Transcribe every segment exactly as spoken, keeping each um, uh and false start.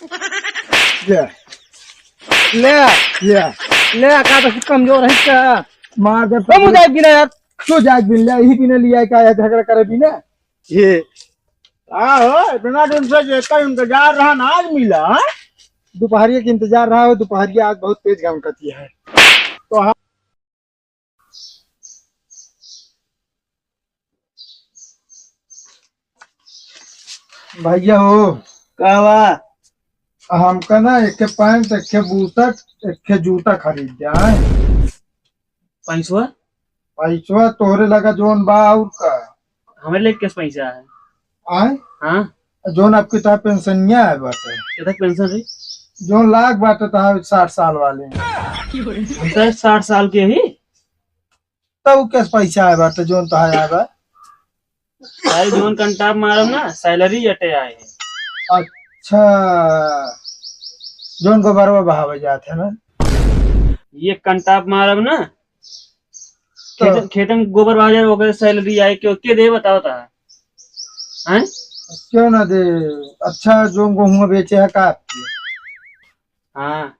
ले, ले, ले, ले, का तो कमजोर है क्या? मार दे। हम जाए बिना यार। तू जाए बिना ले, यही बिना लिया क्या है, झगड़ा करे बिना? ये। का हो, इतना दिन से जेकर इंतजार रहा ना, आज मिला, हाँ? दोपहरिया के इंतजार रहा हो, दोपहरिया आज बहुत तेज गमकती है। तो हम भैया हो। का बा? हमका ना एक ठे पैंट, एक ठे बूशर्ट, एक ठे जूता खरीद दे, आय। पैसवा? पैसवा तोहरे लगा जौन बा, और का? हमरे लगे कैसे पैसा है? आय? हाँ? जौन आपके तहा पेंशनिया है बाटे। केतना पेंशन रही? जौन लाग बाटे तहा साठ साल वाले। हम तो साठ साल के ही। तब कैसे पैसा आए बाटे जौन तोहार आए बा? भाई, जौन कंटाप मारब ना, सैलरी अटे आए। अच्छा, जौन गोबरवा बहावे जात है ना? ये कंटाप मारब ना, तो खेतन, खेतन गोबर बाजार वगैरह सैलरी आए, क्यों, के दे बताओ ता? हैं? क्यों ना दे? अच्छा, जौन गेहूं बेचे है का आपके? हाँ।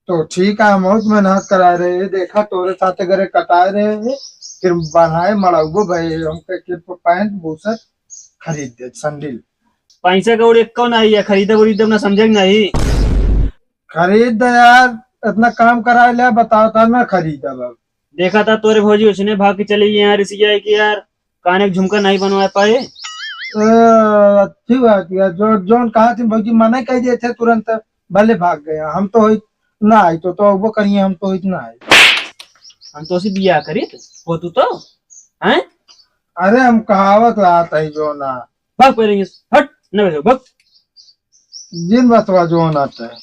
तो ठीक है, हम बहुत मेहनत करा रहे हैं, देखा तोरे साथे घरे कटाए रहे हैं, फिर बढ़ाए मड़ाउबो भाई, हमके के पैंट बूशर्ट खरीद दे, सैंडल। पैसा का और एक कौन आई है, खरीदब उरीदब ना, समझे कि नहीं? खरीद दे यार, इतना काम करा लिया, बताओ था ना खरीदब अब। देखा था तोरे भौजी उसने भाग के चली गई यार, इसी है कि यार काने के झुमका नहीं बनवा पाए। ए, अच्छी बात यार, जो, जौन कहा थी भौजी मना कह दिए थे तुरंत, भले भाग गया। हम तो होइत ना आई तो, तो वो करिए, हम तो होइत ना आई। हम तो उसी बिया करी तो, हो तू तो, हैं? अरे हम कहावत लात है जो ना। भाग पहले यहाँ से, हट, न बैठो, भाग। जिन बतवा जो ना ते।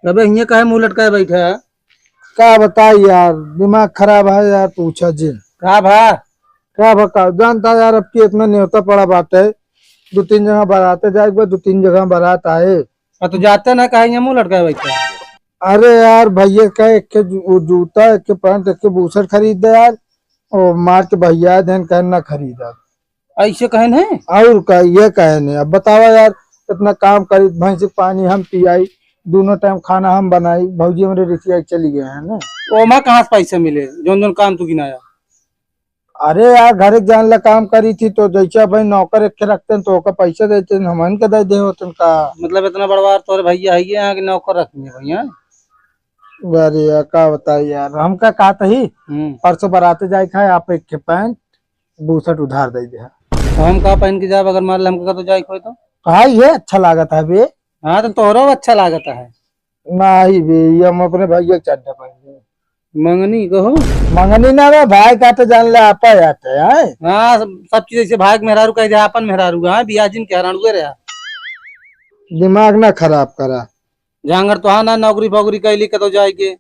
अबे हियाँ काहे मुंह लटकाए बैठा है? का बताई यार, दिमाग खराब है यार, पूछा जिन। का भा? का भा का? जानता यार, अब की इतना न्योता पड़ा बाटे, दो तीन जगह बाराते जाए के बाद, दो तीन जगह बारात आए। आ, तो जाते ना, काहे हियाँ मुंह लटकाए बैठा है? अरे यार, भैया का एक के जू-, जूता, एक के पैंट, एक के बूशर्ट खरीद दे यार, और मार के भैया देन कहन ना खरीदा। ऐसे कहन है? और का, ये कहन है। अब बतावा यार, इतना काम करी, भैंस के पानी हम पियाई, दोनों टाइम खाना हम बनाई, भौजी हमरे रिसिया चली गए हैं ना। ओमा कहाँ से पैसा मिले, जौन जौन काम तू गिनाया? अरे यार, घर के जान ला काम करी थी, तो जैसे भाई नौकर एक के रखते हैं, तो ओका पैसा देते हैं, हमन के दे दे होतन का। मतलब इतना बड़वार तोरे भैया है ये यहाँ के नौकर रखनी है भैया? अरे यार, का बताई यार, हमका कहत ही, हम्म। परसों बाराते जाए खाए, आप एक के पैंट, बूशर्ट उधार दे दे। तो हम का पहन के जाब, अगर मान ले हमका तो जाए खोए तो? भाई, ये अच्छा लागत है बे। हाँ, तो तोहरो अच्छा लागत है। नहीं बे, ये हम अपने भैया के चड्ढा पहन लेंगे। मंगनी कहो? मंगनी ना बे, भाई का तो जान ले, आपा जाते हैं। हाँ, सब, सब चीज ऐसे भाई के मेहरारू कह दे, आपन मेहरारू, हाँ, बियाह जिन के हरान हुए रहा। दिमाग ना खराब करा। झांगर तो हाँ ना, नौकरी फोकरी कैली कतो जाए के।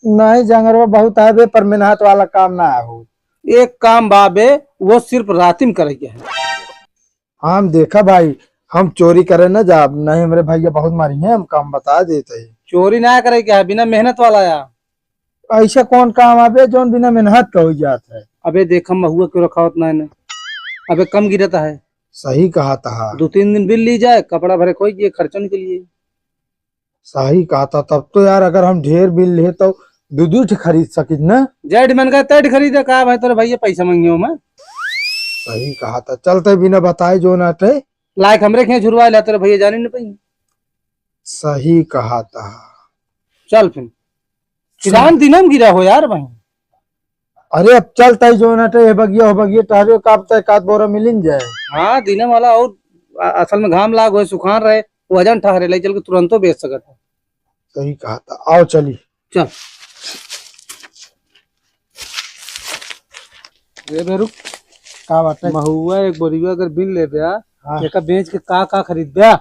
नहीं, झांगरवा बहुत है बे, पर मेहनत वाला काम ना हो। एक काम बा बे, वो सिर्फ राति में करे के है। हम देखा भाई, हम चोरी करे ना जाब, नहीं हमरे भैया बहुत मारी हैं, हम काम बता देते हैं। चोरी ना करे के है, बिना मेहनत वाला या। ऐसा कौन काम आबे जौन बिना मेहनत का हो जात है? अबे देखा महुआ क्यों रखावत ना है ने? अबे कम गिरत है। सही कहा तहा। दो तीन दिन बिल ली जाए, कपड़ा भरे खोई के खर्चन के लिए। सही कहा था। तब तो यार, अगर हम ढेर बिल ले तो दू दू ठे खरीद सकित ना। जैठ मन का तैठ खरीदे का भाई, तोरे भैया पैसा मांगियो मैं। सही कहा था। चलते बिना बताए जो ना टे। लायक हमरे खें झुरवा ले, तोरे भैया जाने न पाई। सही कहा था। चल फिर। किसान दिनम गिरा हो यार भाई। अरे अब चलता ही जो ना टे, ये बगिया हो बगिया टहरे का, अब तक आध बोरा मिलिन जाए। हाँ, दिनम वाला और अ-, असल में घाम लाग होए, सुखान रहे, वजन ठहरे, ले चल के तुरंतो बेच सकत है। सही कहा था, आओ चली। चल। ए बे रुक। का बात है? महुआ एक बोरिया अगर बिन ले बे, हाँ। एका बेच के का का खरीद बे?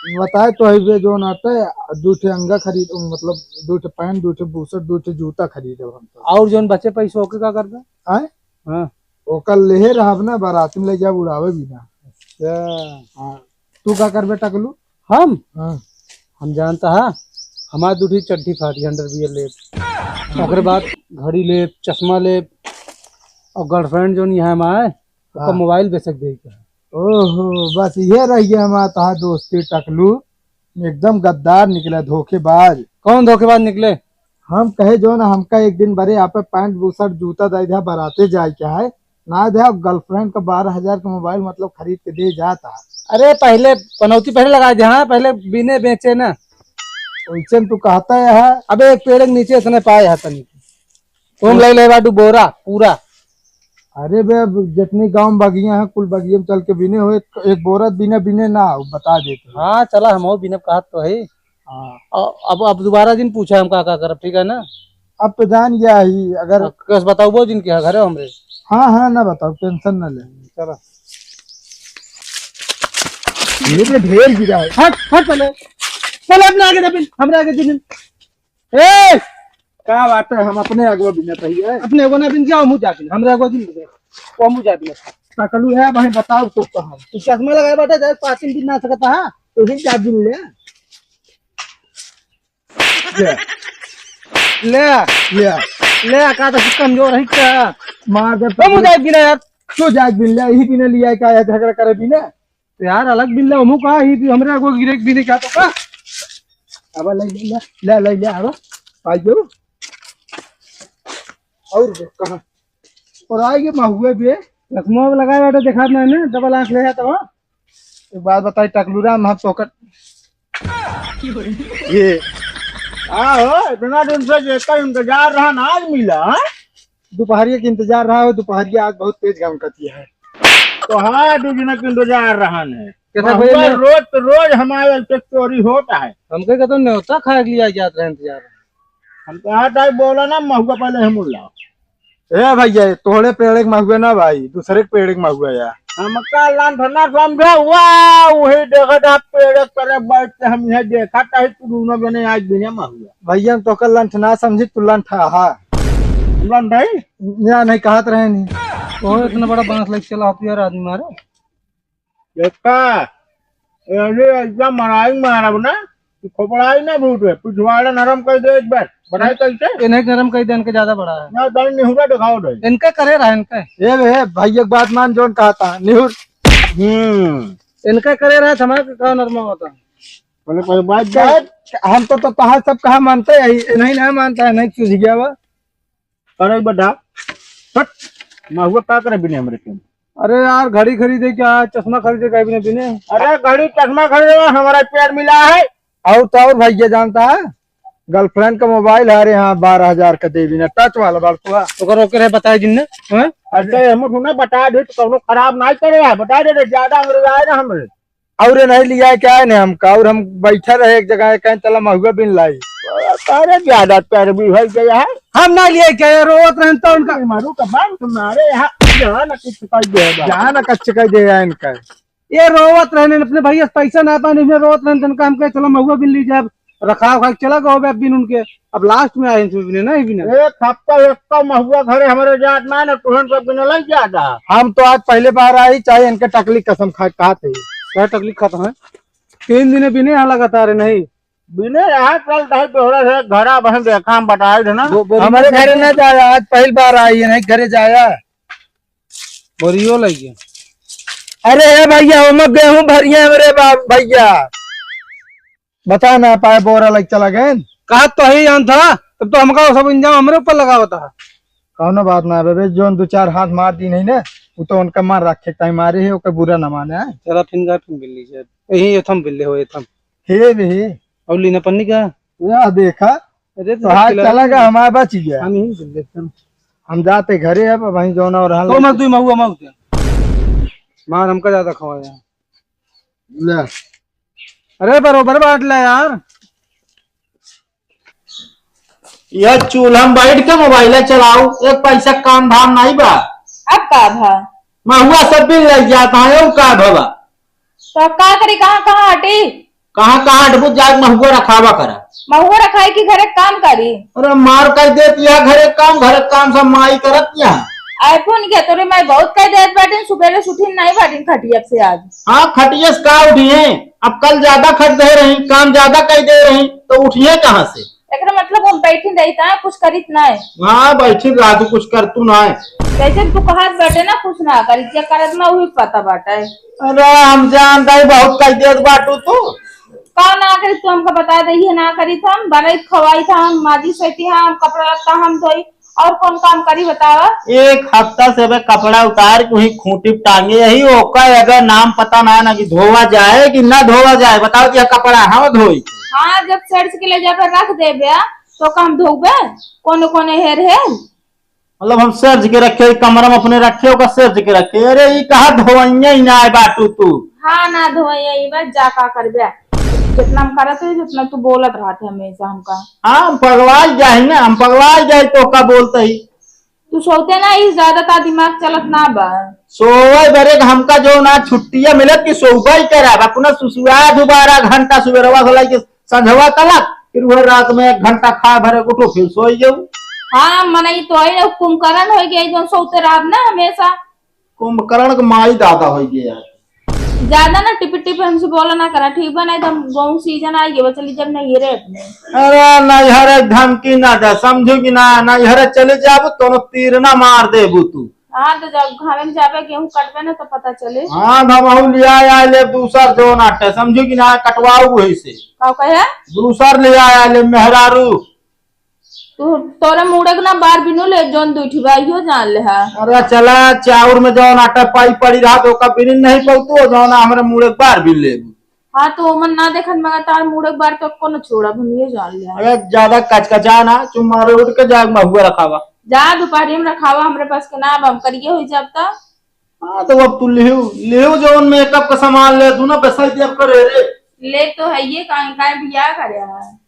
बताए तो है बे, जो ना टे, दू ठे अंगा खरीद, मतलब दू ठे पैंट, दू ठे बुशर्ट, दू ठे जूता खरीदब हम तो। और जौन बचे पैसा ओके का करबे? आय? हाँ। ओकर लेहे रहब ना, बाराती में ले जाब उड़ावे भी ना। अच्छा। हाँ। तू का करबे टकलू? हम? हाँ। हम जानता है, हमार दू ठे चड्ढी फाटी, अंडरवियर लेब, ओकरे बाद घड़ी लेब, चश्मा लेब, और गर्लफ्रेंड जो नहीं है हमारे, उसका हाँ। मोबाइल बेचक दे का। ओहो, बस ये रह गया हमारा तहार दोस्ती टकलू, एकदम गद्दार निकला, धोखेबाज। कौन धोखेबाज निकले? हम कहे जो ना, हमका एक दिन बरे आप पैंट बुशर्ट जूता दे दिया, बराते जाए क्या है, ना दे, गर्लफ्रेंड का बारह हजार का मोबाइल मतलब खरीद के दे जाता। अरे पहले पनौती पहले लगा दे, हाँ, पहले बिने बेचे ना। वैसे तू कहता है। अबे एक पेड़ के नीचे इतने पाए है तनी, तुम ले ले बाटू बोरा पूरा। अरे बे, अब जितनी गाँव में बगिया है, कुल बगिया में चल के बिने हो, एक, एक बोरा बिने, बिने ना हो, बता देते हैं। हाँ, चला, हम बिने कहत तो है। हाँ। अ-, अब, अब दोबारा जिन पूछा हम का, का करब, ठीक है ना? अब तो जान गया ही, अगर हाँ, कस बताओ वो जिन के घरे हमरे। हाँ, हाँ, ना बताओ, टेंशन ना ले। चला। ये तो ढेर गिरा है। हट, हट पहले। पहले अपने आगे दबिन, हमरे आगे दबिन। ए! का बात है, हम अपने अगवा बिनत हई है। अपने अगवा ना बिन जाओ, मुँह जाके, हमरे अगवा दिन बिन, वो मुँह जाके। टकलू है भाई, बताओ तो कहाँ? तू चश्मा लगाए बाटे, जाए पासिंग दिन ना सकता है, तो ही जा दिन ले। ले। ले। ले। ले, का तो कमजोर है क्या? मार दे। वो मुँह जाए बिना यार। क्यों जाए बिन ले? यही बिना लिया है, का है, झगड़ा करे बिना? तो यार, अलग बिल्ला हमू का ही, तू हमरा को गिरे के बिने का तो का? अब ले, ले, ले, ले, ले, अब पाई जाऊ। और कहाँ? और आए गे महुए बे। चश्मा लगाए बाटे, देखा नहीं ने, डबल आँख ले है तो। एक बात बताई, टकलू राम, हम तोकर ये। का हो, इतना दिन से जेकर इंतजार रहा ना, आज मिला, हाँ? दोपहरिया के इंतजार रहा हो, दोपहरिया आज बहुत तेज घमकती है। तो हाँ, दो दिन के इंतजार रहा ने। कैसा महुआ भैया? रोज तो रोज हमारे ऐसे चोरी होता है। हमके का तो न्योता खाए के लिए जात रहे इंतजार। हम कहा था, बोला ना, महुआ पहले हम लाओ। ए भैया, तोहरे पेड़ के महुआ ना भाई, दूसरे के पेड़ के महुआ या। हमका लंठ ना समझे हुआ, वही देखत आप पेड़ के तले बैठ के हम यहाँ देखा था, तू दोनों जने आज बिना महुआ। भैया, हम तोहका लंठ ना समझी, तू लंठ हा। लंठ है? या नहीं कहत रहे नहीं। तो इतना बड़ा बांस लेके चला तू यार, आदमी मारे। देखा, अरे ऐसा मराई मारब ना, कि खोपड़ाई ना भूत है, पिछवाड़ा नरम कर दे एक बार। बताई कैसे? इन्हें नरम कर दे, इनके ज्यादा बड़ा है। ना, दाई निहुरा दिखाओ दे। इनका करे रहा, इनका। ए बे, भाई एक बात मान, जोन कहा था, निहुर। हम्म। इनका करे रहा, हमारे का नरमा होता। बोले कोई बात क्या? जाए। हम तो, तो तहार सब कहा मानते हैं, नहीं ना मानता है, नहीं चूझ गया वो। अरे बेटा, हट, महुआ का करे बिने हमरे के? अरे यार, घड़ी खरीदे क्या, चश्मा खरीदे क्या बिने बिने? अरे घड़ी चश्मा खरीदे, हमारा पेड़ मिला है। और तो और भैया जानता है, गर्लफ्रेंड का मोबाइल है, अरे हाँ, बारह हजार का दे बिना, टच वाला बड़कुआ। ओकर ओकर है, बताए जिनने, हाँ? अच्छा, हम सुना बता दे, तो कौनो खराब नहीं करे है, बता दे, ज्यादा अंग्रेज आए ना हमरे। और नहीं लिया क्या है ने हमका, और हम बैठा रहे एक जगह, कहें चला महुआ बिन लाई। अरे ज्यादा पैरवी हो गया है। हम ना लिए क्या, ये रोवत रहन तो उनका। मारू का बांध मारे यहाँ, यहाँ ना कुछ कह दे बा। यहाँ ना कुछ कह दे इनका। ये रोवत रहने अपने भैया से पैसा ना पाने, इसमें रोवत रहने, तनका हम कहे चलो महुआ बिन ली जाए, रखा उखा के चला गो बे बिन उनके। अब लास्ट में आए हैं बिने, नहीं बिने। एक हफ्ता एक तो महुआ घरे हमारे जात ना, ना तुहन सब बिन लग जाता। हम तो आज पहले बार आई, चाहे इनके टकली कसम खा, खाते। क्या टकली खाता है? तीन दिन बिने यहाँ लगातार है, नहीं। बिने यहाँ चल रहे तोहरा से घरा बहन देखा हम बताए थे ना। वो बोरी हमारे में घरे ना जाया, आज पहली बार आई है, नहीं घरे जाया। बोरियो लग गया। अरे ए भैया, हम गेहूं भरिया हमरे बाप भैया। बता ना पाए, बोरा लग चला गए। कहा तो ही जान था, तब तो हमका सब इंजाम हमरे ऊपर लगावत है। कौनो बात ना बेबे, जोन दो चार हाथ मार दी नहीं ना, वो तो उनका मार रखे टाइम मारे है, ओकर बुरा ना माने है। चला फिन गा फिन बिल्ली से। यही एथम बिल्ले हो एथम। हे बे। और लीना पन्नी का? या देखा। अरे तो हाथ चला गया, हमारा बच गया। हम यही बिल्ले एकदम। हम जाते घरे अब, वहीं जोन और हाल तो मत तू महुआ मत दे। मार हमका ज्यादा खवाया। ले। अरे बरोबर बांट ले यार। यह चूल्हा में बैठ के मोबाइल चलाओ, एक पैसा काम धाम नहीं बा। अब का भा? महुआ सब बिन लग जाता है, और का भवा? तो अब का करी, कहाँ कहाँ हटी? कहाँ कहाँ हटबू, जाए महुआ रखावा करा। महुआ रखाई की घरे काम करी? अरे मार कर देत यह घरे काम, घरे काम सब माई करत यह। आईफोन के तोरे मैं बहुत कह देत बाटिन, सुबेरे से उठिन नहीं बाटिन खटिया से आज। हाँ, खटिया से का उठी है? अब कल ज्यादा खट दे रही, काम ज्यादा कह दे रही, तो उठिए कहाँ से? एकरा मतलब हम बैठी रही ता, कुछ करित नाय। हाँ, बैठी रहा तू, कुछ कर तू नाय। जैसे तू कहत बाटे ना, कुछ ना करी, जे करत ना, उही पता बाटे। अरे, हम जानत ही बहुत कह देत बाटू तू। का ना करी, तू हमका बता दे, ये ना करी, तो हम बनाई, खवाई, था हम माजी, सैती, हम कपड़ा लत्ता हम धोई, और कौन काम करी बतावा? एक हफ्ता से बे कपड़ा उतार के वहीं खूंटी पे टांगे यही, ओका अगर नाम पता ना, ना कि धोवा जाए कि ना धोवा जाए, बताओ कि यह कपड़ा हम धोई। हाँ, जब सर्च के ले जाबे रख देबे, तो का हम धोबे? कोने कोने हेर हेर। मतलब हम सर्च के रखे, कमरा में अपने रखे, ओका सर्च के रखे। अरे, ई कहा धोइया ही ना आए बाटू तू। हाँ, ना धोइया, ई बात जा का करबे? जितना हम करत है, जितना तू बोलत रहत है हमेशा हमका। हाँ, हम पगलाई जाए ना, हम पगलाई जाए तो का बोलते ही। तू सोते ना, ई ज्यादा ता दिमाग चलत ना बा। सोवे बरे के हमका जो ना छुट्टिया मिलत कि सोबे ही करब, अपना सुसुआ दो बारह घंटा सुबेरवा से लेके संझवा तलक, फिर वह रात में एक घंटा खा भरे उठो, फिर सोई जाऊ। हाँ, मनई तो है, कुंभकर्ण हो गया, एकदम सोते रहब ना हमेशा। कुंभकर्ण के माई दादा हो गया यार। ज्यादा ना टिप टिप हमसे बोला ना करा, ठीक बा? नहीं तो हम गाँव सीजन आ गया, चली जब नहीं रे अपने। अरे नैहर एक धमकी ना दे, समझू कि ना? नैहर चले जाबू, तोनो तीर ना मार देबू तू। हाँ, तो जब घामे में जाबे, गेहूं कटबे ना, तो पता चले। हाँ, हम अहू लिया आए ले दूसर जोन आटे, समझू कि ना? कटवाऊ वही से। का कहे? दूसर लिया आए ले मेहरारू। तू तोरे मुड़े के ना बार बिनु ले, जोन दुई ठी बा, इहो जान ले हा। अरे चला, चाउर में जौन आटा पाई पड़ी रहा, तो ओका बिनिन नहीं पौतू, जौन हमरे मुड़े के बार बिन लेबू। हाँ, तो ओमन ना देखन, मगर तार मुड़े के बार तो कोनो छोड़ा, हम ये जान ले हा। अरे ज्यादा कचकचा ना, चुम्मा रोड के जाग महुआ रखावा। जा, दोपहरी में रखावा, हमरे पास के ना, अब हम करिए हो जाब त। हाँ, तो अब तू लिहू, लिहू जौन मेकअप का सामान ले, तू ना बेसाई दिया करे रे। ले तो है ये, काहे, काहे बियाह करे है?